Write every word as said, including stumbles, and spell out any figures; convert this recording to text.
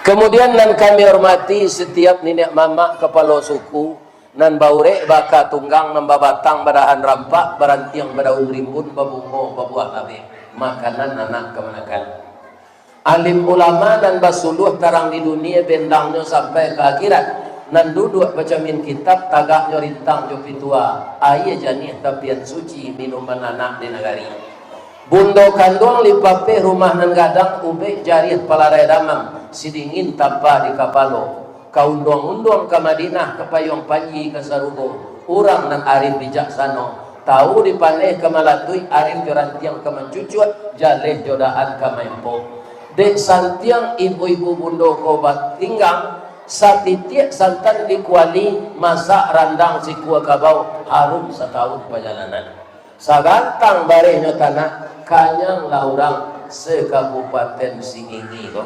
Kamudian, nan kami hormati satiap niniak mamak kapalo suku, nan baurek baka tunggang, nan babatang badahan rampak, barantiang badaun rimbun, babungo babuah labeh, makanan anak kamanakan. Alim ulama nan basuluah tarang di dunia, bendangnyo sampai ka akhirat, nan duduak bacamin kitab, tagaknyo rintang jo pitua, aia janiah tapian suci, minuman anak di nagari. Bundo kanduang lipapeh rumah nan gadang, ubek jariah palarai damang, sidingin tampa di kapalo. Ka unduang-unduang ka Madinah, ka payuang panji ka sarugo, urang nan arif bijaksano, tau dipaneh ka malatuik, arif jo rantiang ka mancucuak, jaleh jo daan ka maempok. Dek santiang ibu-ibu bundo ko batinggang, satitiak santan di kuali, masak randang sikua kabau, harum satahun pajalanan. Sagantang barehnyo tanah, kanyanglah urang sakabupaten Singingi ko.